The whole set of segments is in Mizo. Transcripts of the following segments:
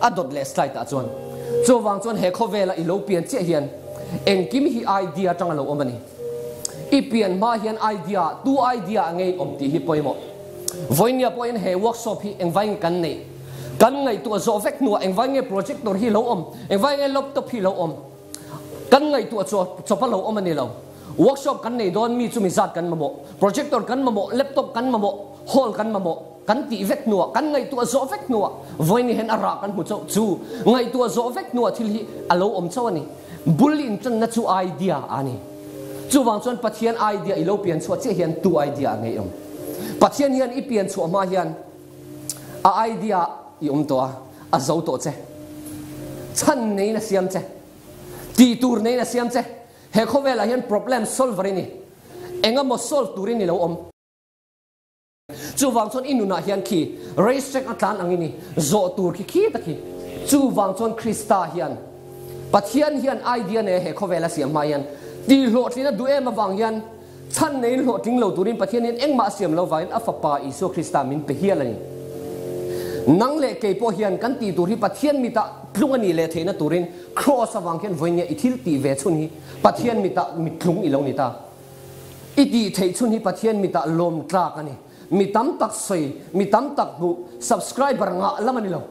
A dawt leh slide ah chuan chuvang chuan he khawvela i lo pian chiah hian engkim hi idea atang a lo awm a ni. I pian hma hian idea, tu idea a ngei awm tih hi pawimawh. Vawinia pawhin he workshop hi engvai nge kan neih? Kan ngaihtuah zawh vek hnuah engvai nge projector hi lo awm? Engvai nge laptop hi lo awm? Kan ngaihtuah chawp a lo awm a ni lo. Workshop kan nei dawn mi chumi zat kan mamawh, projector kan mamawh, laptop kan mamawh, hall kan mamawh kan tih vek hnuah, kan ngaihtuah zawh vek hnuah vawiin hian a rah kan hmu chauh. Chu ngaihtuah zawh vek hnuah thil hi a lo awm chauh a ni. Bul inṭanna chu idea a ni. Chuvang chuan Pathian idea i lo pian chhuah chiah hian tu idea a ngei awm. Pathian hian i pian chhuah hma hian a idea i awm tawh a, a zo tawh che. Chhan neiin a siam che. Tih tur neiin a siam che. He khawvelah hian problem solver i ni. Engemaw solve turin i lo awm. Chuvang chuan i nunah hian khi race track a tlan ang i ni. Zawh tur khi khi tak hi. Chuvang chuan Krista hian Pathian hian idea nei a he khawvel a siam hma hian tihhlawhtlin a duh em avang hian chhan neiin hlawhtling lo turin Pathian hian engmah a siam lo vangin a Fapa Isua Krista min pe hial a ni. Nang leh kei pawh hian kan tih tur hi Pathian mitah tlung a nih leh theihna turin Kraws avang hian vawinia i thil tih ve chhun hi Pathian mitah mittlung i lo ni ta. I tih theih chhun hi Pathian mitah lawm tlak a ni. Mi tam tak sawi, mi tam tak hmuh, subscriber ngah lam a ni lo.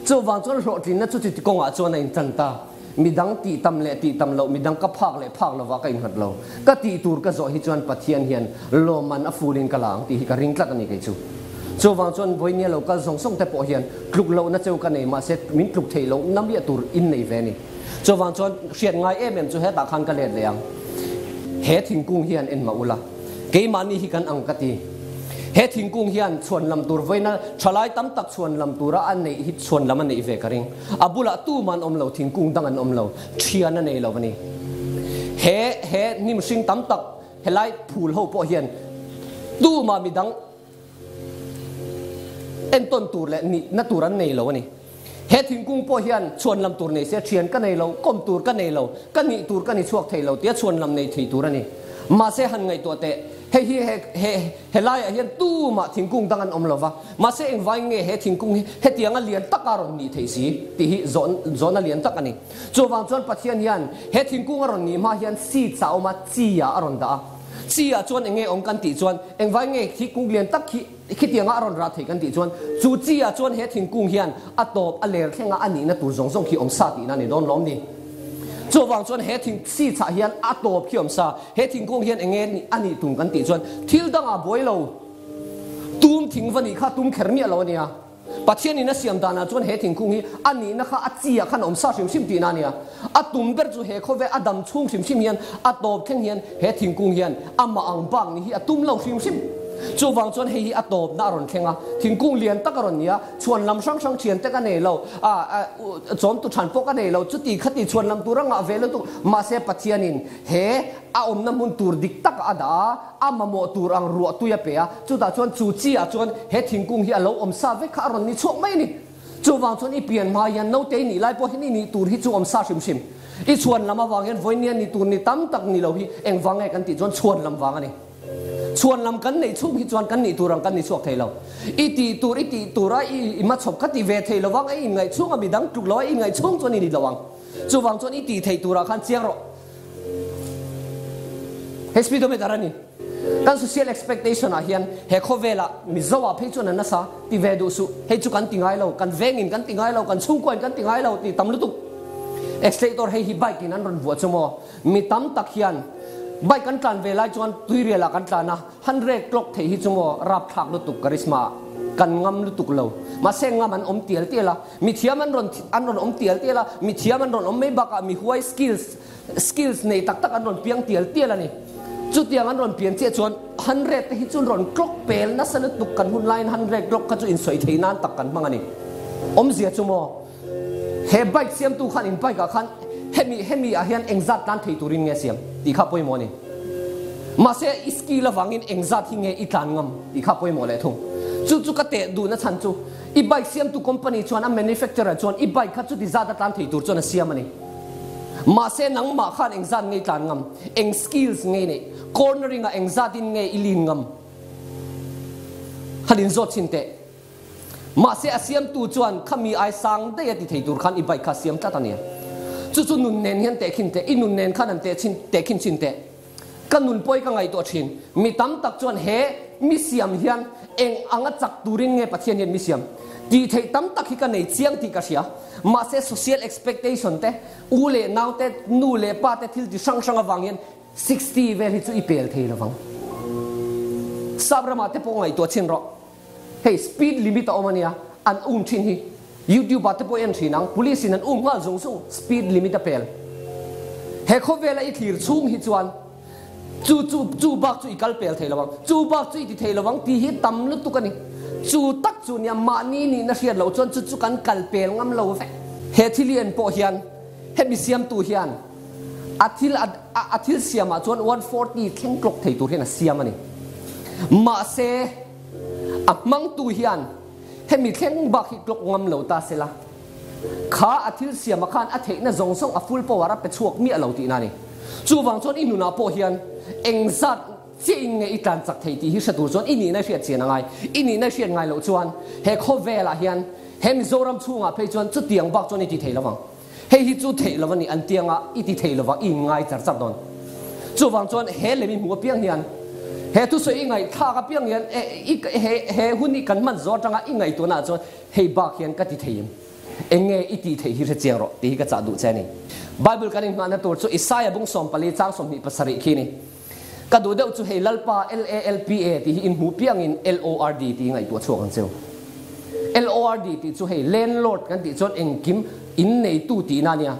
Chuvang chuan hlawhtlinna chu chiti kawngah chuan a intan ta. Mi dang tih tam leh tih tam loh, mi dang ka phak leh phak lovah ka innghat lo. Ka tih tur ka zawh hi chuan Pathian hian lawmman a fulin ka la ang tih hi ka ring tlat a ni kei chu. Chuvang chuan vawinia lo kal zawng zawng te pawh hian tluk lohna cheu ka nei mahse min tluk theih loh na miah tur in nei ve a ni. Chuvang chuan hriat ngai em em chu hetah khan ka let leh ang. He thingkung hian en mah ula, keimahni hi kan ang ka ti. He thingkung hian chhuan lam tur vawiina thalai tam tak chhuan lam tura a neih hi chhuan lam a neih ve ka ring. A bulah tumah an awm lo, thingkung dang an awm lo, thian a nei lo a ni. He he hnim hring tam tak helai phul ho pawh hian tumah midang Entawn tur leh nihna tur an nei lo a ni. He thingkung pawh hian chhuan lam tur nei se thian ka nei lo, kawm tur ka nei lo, ka nih tur ka ni chhuak thei lo tia chhuan lam nei thei tur a ni. Mahse han ngaihtuah teh, hei hi he he helaiah hian tumah thingkung dang an awm lo va, mahse engvai nge he thingkung hi hetianga lian taka rawn nih theih si tih hi zawn zawhna lian tak a ni. Chuvang chuan Pathian hian he thingkung a rawn nih hma hian seeds a awm a, chi ah a rawn dah a. Chi ah chuan enge awm kan tih chuan engvai nge khi kung lian tak khi khitianga a rawn rah thei kan tih chuan chu chi ah chuan he thingkung hian a tawp a ler thlenga a nihna tur zawng zawng khi awm sa tihna a ni dawn lawm ni. Chuvang chuan he thing chi chhah hian a tawp khi awm sa he thingkung hian enge a nih tum kan tih chuan thil dangah buai lo tum thing va nih kha tum kher miah lo a nia. Pathianin a siam danah chuan he thingkung hi a nihna kha a chi ah khan a awm sa hrim hrim tihna a nia. A tum ber chu he khawve a dam chhung hrim hrim hian a tawp thleng hian he thingkung hian amah ang bak ni hi a tum lo hrim hrim. Chuvang chuan hei hi a tawpna a rawn thleng a, thingkung lian tak a rawn ni a, chhuan lam hrang hrang thian te ka nei lo, a chawmtu than pawh ka nei lo, chuti khati chhuan lam tur a ngah ve lutuk. Mahse Pathianin he a awmna hmun tur dik tak a dah a, A mamawh tur ang ruah tui a pe a, chutah chuan chu chi ah chuan he thingkung hi a lo awm sa vek kha a rawn ni chhuak mai a ni. Chuvang chuan i pian hma hian naute i nih lai pawh hian i nih tur hi chu awm sa hrim hrim. I chhuan lam avang hian vawinia ni tur ni tam tak ni lo hi engvang nge kan tih chuan chhuan lam vang a ni. Chhuan lam kan neih chhung hi chuan kan nih tur ang kan ni chhuak thei lo. I tih tur i tih tur a i hmachhawp kha ti ve thei lovang a i inngaih chhung a midang tluk lo a i inngaih chhung chuan i ni lo ang. Chuvang chuan i tih theih turah khan chiang rawh. Hei speedometer a ni. Kan social expectation ah hian he khawvelah Mizo ah phei chuan an nasa ti ve duh suh. Hei chu kan ti ngai lo, kan vengin kan ti ngai lo, kan chhungkuain kan ti ngai lo tih tam lutuk. Accelerator hei hi bike in an rawn vuah chu maw? Mi tam tak hian bike kan tlan ve lai chuan tuirial ah kan tlan a, 100 clock thei hi chu maw rapthlak lutuk charisma ah kan ngam lutuk lo. Mahse ngam an awm tial tial a, mi thiam an rawn an rawn awm tial tial a, mi thiam an rawn awm mai bakah mi huai skills Skills nei tak tak an rawn piang tial tial a ni. Chutiang an rawn pian chiah chuan hundred te hi chu rawn clock pel nasa lutuk kan hun laiin hundred clock kha chu insawi thei nan tak kan hmang a ni. Awmzia chu maw he bike siamtu khan in bike ah khan hemi hemi ah hian engzat tlan thei turin nge siam tih kha pawimawh a ni. Mahse i skill avangin engzat hi nge i tlan ngam tih kha pawimawh leh thung. Chu chu ka teh duhna chhan chu i bike siamtu company chuan a manufacturer chuan i bike kha chuti zat a tlan thei tur chuan a siam a ni. Mahse nangmah khan engzat ngei tlan ngam, eng skills ngei neih, cornering ah engzat in nge i lin ngam? Han in zawt chhin teh. Mahse a siamtu chuan khami ai sang daih a ti thei tur khan i bike kha a siam tlat a nia. Chu chu nun nen hian tehkhin teh, i nun nen khan an tehchhin tehkhin chhin teh. Ka nun pawi ka ngaihtuah thin. Mi tam tak chuan he mi siam hian eng anga chak turin nge Pathian hian mi siam? Tih theih tam tak hi ka nei chiang tih ka hria. Mahse social expectation te, u leh nau te, nu leh pa te thil ti hrang hrang avang hian 60 vel hi chu i pel thei lovang. Sap ramah te pawh ngaihtuah chhin rawh. Hei speed limit a awm a nia, an um thin hi. YouTube ah te pawh en thin ang, police in an um nghal zung zung, speed limit a pel. He khawvela i thlir chhung hi chuan chu chu chu bak chu i kal pel thei lo ang, chu bak chu i ti thei lo ang tih hi tam lutuk a ni. Chu tak chu nia mahni nihna hriat loh chuan chu chu kan kal pel ngam lo vek. He thil hi en pawh hian hemi siamtu hian a thil a a thil siamah chuan 140 thleng tlawk thei tur hian a siam a ni. Mahse a hmangtu hian hemi thleng bak hi tlawk ngam lo ta sela, kha a thil siamah khan a theihna zawng zawng a full power a pe chhuak miah lo tihna a ni. Chuvang chuan i nunah pawh hian engzat chiahin nge i tlan chak thei tih hi hre tur chuan i nihna i hriat chian a ngai. I nihna i hriat ngai loh chuan he khawvelah hian he Mizoram chhungah phei chuan chutiang bak chuan i ti thei lo vang. Hei hi chu theih lo a ni, an tianga i ti thei lova i inngai char char dawn. Chuvang chuan he lem i hmuh apiang hian, he thusawi i ngaihthlak apiang hian, i he he hun i kan hman zawh atanga i ngaihtuahnaah chuan hei bak hian ka ti thei em? Eng nge i tih theih hi hre chiang rawh tih hi ka chah duh che a ni. Bible kan inngahna tur chu Isaiah bung 14 chang 27 khi a ni. Ka duh deuh chu hei Lalpa, LALPA, tih hi inhmuh piangin LORD tih hi ngaihtuah chhuak ang cheu. LORD tih chu hei Landlord kan tih chuan engkim in neitu tihna a nia.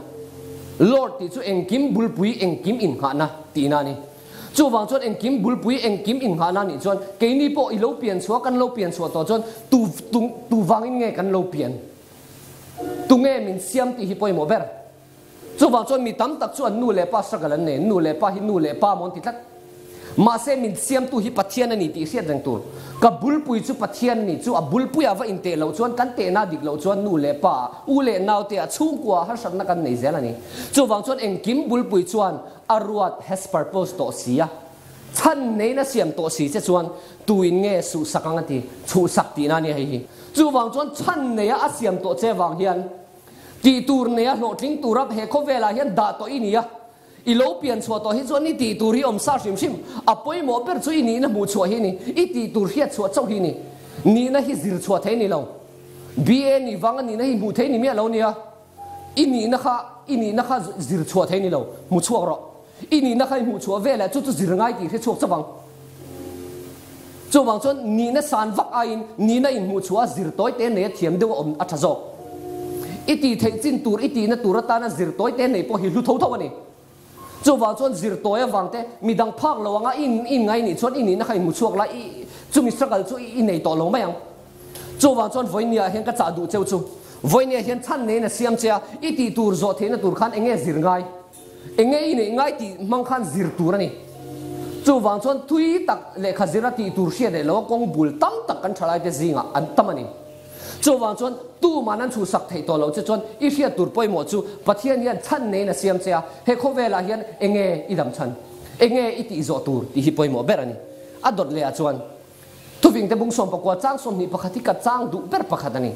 Lord tih chu engkim bulpui engkim inngahna tihna a ni. Chuvang chuan engkim bulpui engkim inngahna nih chuan keini pawh i lo pian chhuah kan lo pian chhuah tawh chuan tu tu tu vangin nge kan lo pian? Tunge min siam tih hi pawimawh ber. Chuvang chuan mi tam tak chu an nu leh pa struggle an nei, nu leh pa hi nu leh pa maw an ti tlat. Mahse min siamtu hi Pathian a ni tih hriat reng tur. Ka bulpui chu Pathian a ni, chu a bulpuiah va inteh loh chuan kan tehna dik loh chuan nu leh pa, u leh naute ah chhungkua harsatna kan nei zel a ni. Chuvang chuan engkim bulpui chuan a ruat has purpose tawh si a, chhan neiin a siam tawh si che chuan tuin nge suhsak ang a ti, chhuhsak tihna a nia hei hi. Chuvang chuan chhan neia a siam tawh che vang hian Tih tur neia hlawhtling tura he khawvelah hian dah tawh i ni a, i lo pian chhuah tawh hi chuan i tih tur hi awm sa hrim hrim. A pawimawh ber chu i nihna hmuh chhuah hi a ni, i tih tur hriat chhuah chauh hi a ni. Nihna hi zir chhuah thei a ni lo. BA nih vanga nihna hi hmuh thei ni miah lo nia. I nihna kha i nihna kha zir chhuah thei a ni lo, hmu chhuak rawh. I nihna kha i hmuh chhuah velah chu chu zir ngai tih hre chhuak chauh ang. Chuvang chuan nihna san vak aiin nihna inhmuh chhuah a zir tawi te nei a thiam deuh a awm a tha zawk. I tih theih chin tur i tihna tur atana zir tawi te nei pawh hi hlu tho tho a ni. Chuvang chuan zir tawi avang te midang phak lo anga i inngai nih chuan i nihna kha inhmu chhuak la i chumi struggle chu i nei tawh lo mai ang. Chuvang chuan vawinia hian ka chah duh cheu chu vawinia hian chhan neiin a siam che a, i tih tur zawh theihna tur khan eng nge zir ngai? Eng nge i neih ngai tih hmang khan zir tur a ni. Chuvang chuan thui tak lehkha zir a tih tur hriat leh lo a kawng bul tam tak kan thalaite zingah an tam a ni. Chuvang chuan tuman an chhuhsak theih tawh loh che chuan i hriat tur pawimawh chu Pathian hian chhan neiin a siam che a, he khawvelah hian eng nge i dam chhan, eng nge i tih zawh tur tih hi pawimawh ber a ni. A dawt lehah chuan Thuvingte bung 19 chang 21 hi ka chang duh ber pakhat a ni.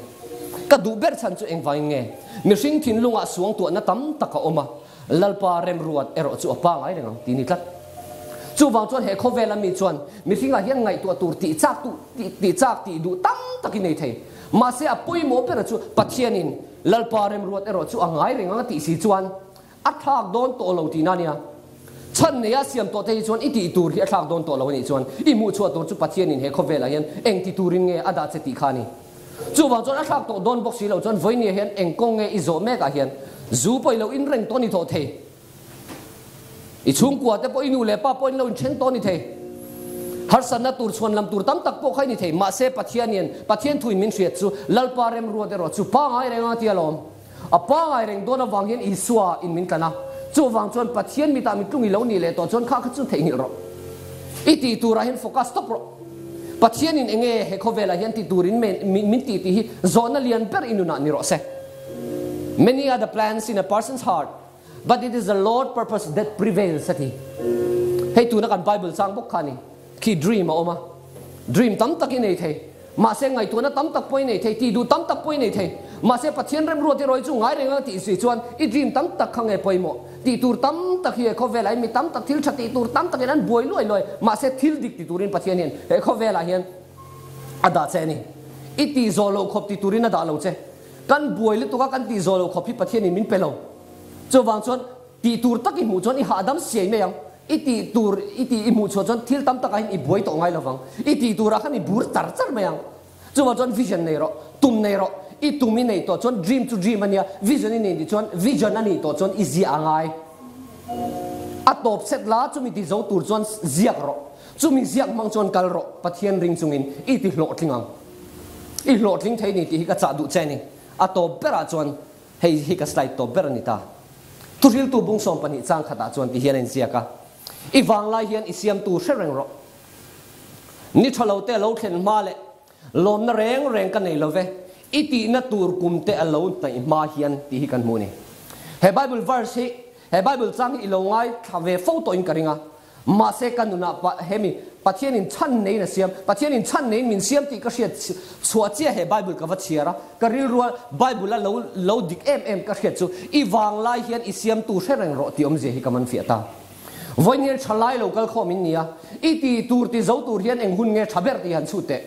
Ka duh ber chhan chu engvangin nge? Mihring thinlungah suangtuahna tam tak a awm a, Lalpa remruat erawh chu a pangai reng ang tih ni tlat. Chuvang chuan he khawvela mi chuan mihringah hian ngaihtuah tur tih chak duh tih chak tih duh tam tak i nei thei. Mahse a pawimawh bera chu Pathianin Lalpa remruat erawh chu a ngai reng ang a tih si chuan A thlak dawn tawh lo tihna a nia. Chhan neia siam tawh te hi chuan i tih tur hi a thlak dawn tawh lo a nih chuan i hmuh chhuah tur chu Pathianin he khawvelah hian eng ti turin nge a dah che tih kha a ni. Chuvang chuan a thlak tawh dawn bawk si lo chuan vawinia hian eng kawng nge i zawh mekah hian zu pawh i lo in reng tawh ni thawh thei. I chhungkua te pawh i nu leh pa pawh in lo inthen tawh ni thei. Harsatna tur chhuan lam tur tam tak pawh kha i ni thei. Mahse Pathianin Pathian thuin min hriat chu Lalpa remruat erawh chu pangai reng a ti alawm. A pangai reng dawn avang hian Isua in min tlan a, chuvang chuan Pathian mitah mitlung i lo nih leh tawh chuan kha kha chu theihnghilh rawh. I tih turah hian focus tawp rawh. Pathianin eng nge he khawvelah hian ti turin min tih tih hi zawhna lian ber i nunah ni rawh se. Many are the plans in a person's heart, but it is the Lord purpose that prevails a ti. Hei tuna kan Bible chang bawk kha a ni. Khi dream a awm a, dream tam tak i nei thei. Mahse ngaihtuahna tam tak pawh i nei thei, tih duh tam tak pawh i nei thei. Mahse Pathian remruat erawh hi chu ngai reng anga tih si chuan i dream tam tak kha nge pawimawh? Tih tur tam tak hi he khawvelah hian mi tam tak thil tha tih tur tam takin an buai luai luai. Mahse thil dik ti turin Pathian hian he khawvelah hian a dah che a ni. I tih zawh loh khawp ti turin a dah lo che. Kan buai lutuk a kan tih zawh loh khawp hi Pathianin min pe lo. Chuvang chuan tih tur tak i hmuh chuan i hahdam siai mai ang. I tih tur i tih i hmuh chhuah chuan thil tam takah hian i buai tawh ngai lo vang. I tih turah khan i bur char char mai ang. Chuvang chuan vision nei rawh, tum nei rawh. I tum i neih tawh chuan dream chu dream a nia, vision i neih nih chuan vision a nih tawh chuan i ziah a ngai. A tawp set la chumi ti zo tur chuan ziak rawh. Chumi ziak hmang chuan kal rawh, Pathian ring chungin i ti hlawhtling ang. I hlawhtling thei ni tih hi ka chah duh che a ni. A tawp berah chuan hei hi ka slide tawp ber a ni ta. Thuhriltu bung 12 chang khatah chuan ti hian a inziak a, I vanglai hian i siamtu hre reng rawh. Ni tha lo te a lo thlen hma leh lawmna reng reng ka nei lo ve, i tihna tur kum te a lo hnaih hma hian tih hi kan hmu a ni. He Bible verse hi, he Bible chang hi i lo ngaithla ve fo tawhin ka ring a, mahse ka nunah pa hemi Pathianin chhan neiin a siam, Pathianin chhan neiin min siam tih ka hriat chhuah chiah he Bible ka va chhiar a, ka rilrual Bible a lo lo dik em em ka hriat chu i vanglai hian i siamtu hre reng rawh tih awmzia hi ka man fiah ta. Vawiin hian tha lai lo kal khawm in nia, i ti tur ti zo tur hian eng hun nge tha ber tih han chhut teh.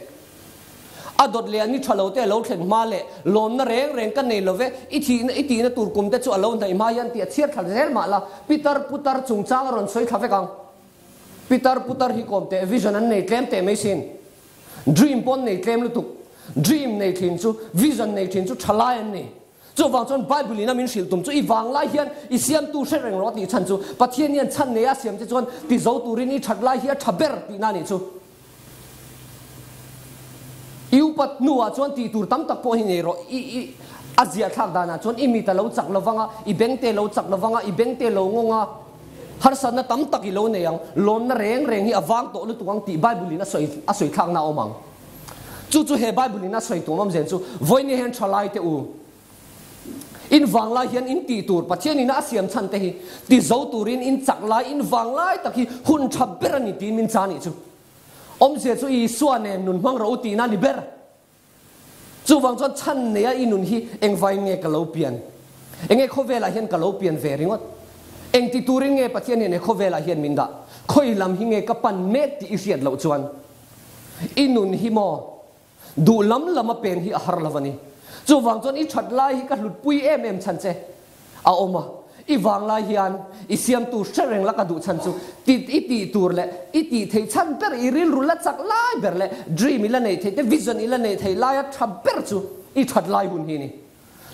A dawt leh a ni tha lo te a lo thlen hma leh lawmna reng reng ka nei lo ve, i thihna i tihna tur kum te chu a lo hnaih hma hian tih a chhiar thla zel mah la, pitar putar chungchang a rawn sawi thla vek ang. Pitar putar hi kawm teh vision an nei tlem teh mai sin. Dream pawh an nei tlem lutuk. Dream nei thin chu vision nei thin chu tha lai an ni. Chuvang chuan Bible in a min hrilh tum chu i vang lai hian i siamtu hre reng rawh tih chhan chu Pathian hian chhan nei a siam che chuan ti zo turin i that lai hi a tha ber tihna a nih chu. I upat hnuah chuan tih tur tam tak pawh hi nei rawh. I i a ziah thlak danah chuan i mit a lo chak lo vang a, i bengte lo chak lo vang a, i bengte lo ngawng a, harsatna tam tak i lo nei ang, lawmna reng reng hi a vang tawh lutuk ang tih Bible in a sawi a sawi thlakna a awm ang. Chu chu he Bible in a sawi tuam awm zen chu, Vawiin hian tha lai teh u. In vang lai hian in tih tur, Pathian in a siam chhan te hi ti zo turin in chak lai, in vang lai tak hi hun tha ber a ni tiin min cha nih chu. Awmzia chu Isua nen nun hmang rawh u tihna a ni ber. Chuvang chuan chhan neia i nun hi engvaiin nge ka lo pian? Enge khawvelah hian ka lo pian ve ringawt? Engti turin nge Pathian hian he khawvelah hian min dah? Khawi lam hi nge ka pan mek tih i hriat loh chuan i nun hi maw duh lam lama pen hi a har lo a ni. Chuvang chuan i that lai hi ka hlutpui em em chhan che a awm a, i vang lai hian i siamtu hre reng la ka duh chhan chu ti i tih tur leh i tih theih chhan ber, i rilru la chak lai ber leh dream i la neih theih te, vision i la neih theih laia tha ber chu i that lai hun hi a ni.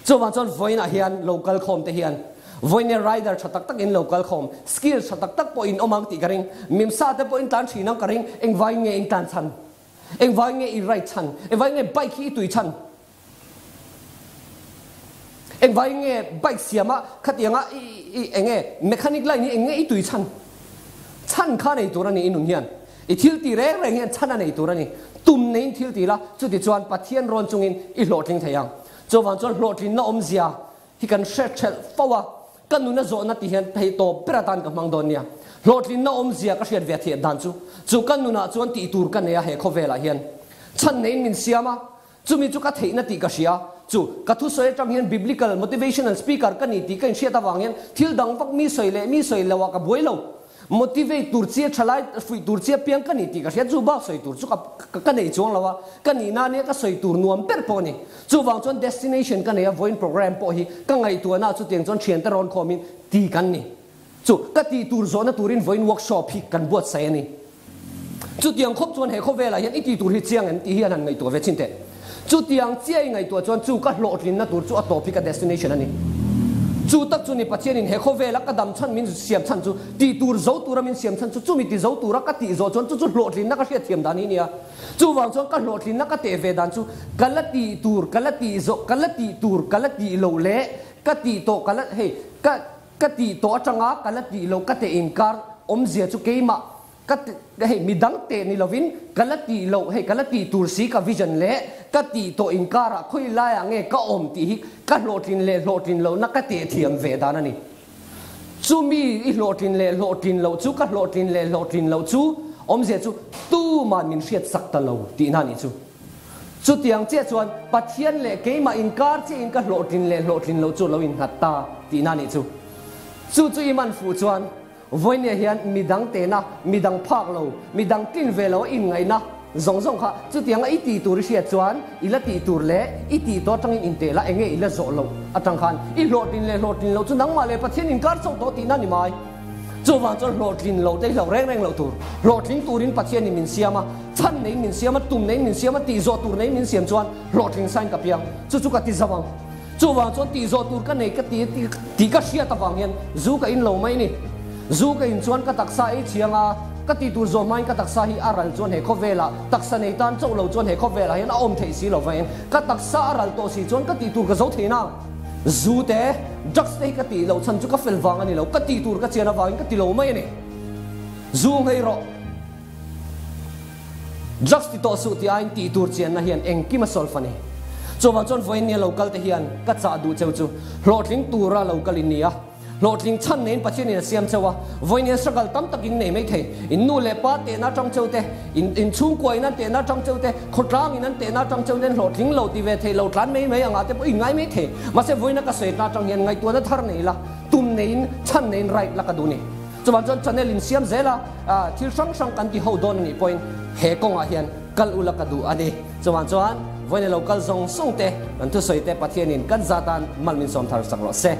Chuvang chuan vawiinah hian lo kal khawm te hian vawiin rider tha tak tak in lo kal khawm, skills tha tak tak pawh in awm ang tih ka ring, mimsa te pawh in tlan thin ang ka ring, engvaiin nge in tlan chhan? Engvaiin nge i ride chhan? Engvaiin nge bike hi i tui chhan? Engvaiin nge bike siama khatianga i i enge mechanic line hi eng nge i tui chhan? Chhan kha nei tur a ni i nun hian. I thil ti reng reng hian chhan a nei tur a ni. Tum neiin thil ti la, chutichuan Pathian rawn chungin i hlawhtling thei ang. Chuvang chuan hlawhtlinna awmzia hi kan hre thelh fo a, ka nuna zawhna ti hian phei tawp ber atan ka hmang dawn nia. Hlawhtlinna awmzia ka hriat ve thiah dan chu, chu ka nunah chuan tih tur ka nei a he khawvelah hian. Chhan neiin min siam a, chumi chu ka theihna tih ka hria. Chu ka thusawi atang hian Biblical motivational speaker ka ni tih ka inhriat avang hian thil dang vak mi sawi leh mi sawi loah ka buai lo. Motivate tur chi a tha lai, fuih tur chi apiang ka ni tih ka hria, chu bak sawi tur chu ka ka nei chuang lo a, ka nihna nia ka sawi tur nuam ber pawh a ni. Chuvang chuan destination ka nei a, vawiin program pawh hi ka ngaihtuahna ah chutiang chuan thiante rawn khawmin ti kan ni. Chu ka tih tur zawhna turin vawiin workshop hi kan buatsaih a ni. Chutiang khawp chuan he khawvelah hian i tih tur hi chiang em tih hi an han ngaihtuah ve chin teh. Chutiang chiah i ngaihtuah chuan chu ka hlawhtlinna tur chu a tawp hi ka destination a ni. Chu tak chu ni Pathianin he khawvela ka dam chhan min siam chhan chu tih tur zo tura min siam chhan chu chumi ti zo tura ka tih zawh chuan chu chu hlawhtlinna ka hriatthiam dan hi nia. Chuvang chuan ka hlawhtlinna ka teh ve dan chu ka la tih tur ka la tih zawh ka la tih tur ka la tih loh leh ka tih tawh ka la hei ka ka tih tawh atanga ka la tih loh ka teh inkar awmzia chu keimah Ka ti, hei midang teh ni lovin ka la tih loh, hei ka la tih tur si ka vision leh ka tih tawh inkarah khawi laiah nge ka awm tih hi ka hlawhtlin leh hlawhtlin lohna ka teh thiam ve dan a ni. Chumi i hlawhtlin leh hlawhtlin loh chu ka hlawhtlin leh hlawhtlin loh chu awmzia chu tuman min hriat sak ta lo tihna a nih chu. Chutiang chiah chuan Pathian leh keimah inkar chiahin ka hlawhtlin leh hlawhtlin loh chu lo innghat ta tihna a nih chu. Chu chu i man fuh chuan Vawinia hian midang tehna, midang phak lo, midang tlin ve lo a inngaihna zawng zawng kha chutianga i tih tur i hriat chuan i la tih tur leh i tih tawh atangin inteh la enge i la zawh loh atang khan i hlawhtlin leh hlawhtlin loh chu nangmah leh Pathian inkar chauh tawh tihna a ni mai. Chuvang chuan hlawhtlin loh te hi hlauh reng reng loh tur. Hlawhtling turin Pathianin min siam a, chhan neiin min siam a, tum neiin min siam a, tih zawh tur neiin min siam chuan hlawhtling sain ka piang. Chu chu ka ti zau ang. Chuvang chuan tih zawh tur ka nei ka ti tih ka hriat avang hian zu ka in lo mai ni. Zu ka in chuan ka taksa ei chhiang a, ka tih tur zawh hmain ka taksa hi a ral chuan he khawvelah taksa nei tan chauh lo chuan he khawvelah hian a awm theih si lo vangin ka taksa a ral tawh si chuan ka tih tur ka zo thei nang. Zu te, drugs te hi ka tih loh chhan chu ka fel vang a ni lo, ka tih tur ka chian avangin ka ti lo mai a ni. Zu nghei rawh. Drugs ti tawh suh tih aiin tih tur chianna hian engkim a solve a ni. Chuvang chuan vawiin nia lo kal te hian ka chah duh cheu chu hlawhtling tura lo kal in ni a, hlawhtling chhan neiin Pathianin a siam cheu a, vawiin hian struggle tam tak in nei mai thei. In nu leh pa tehna atang cheu te, in in chhungkua in an tehna atang cheu te, khawtlang in an tehna atang cheu nen hlawhtling lo ti ve thei lo tlan mai mai angah te pawh in ngai mai thei. Mahse vawiina ka sawi atna atang hian ngaihtuahna thar nei la, tum neiin chhan neiin right la ka duh ni. Chuvang chuan channel in siam zel a, thil hrang hrang kan ti ho dawn a nih pawhin he kawngah hian kal ula ka duh a ni. Chuvang chuan vawiin lo kal zawng zawng te kan thusawi te Pathianin kan zatan mal min sawm thar sak rawh se.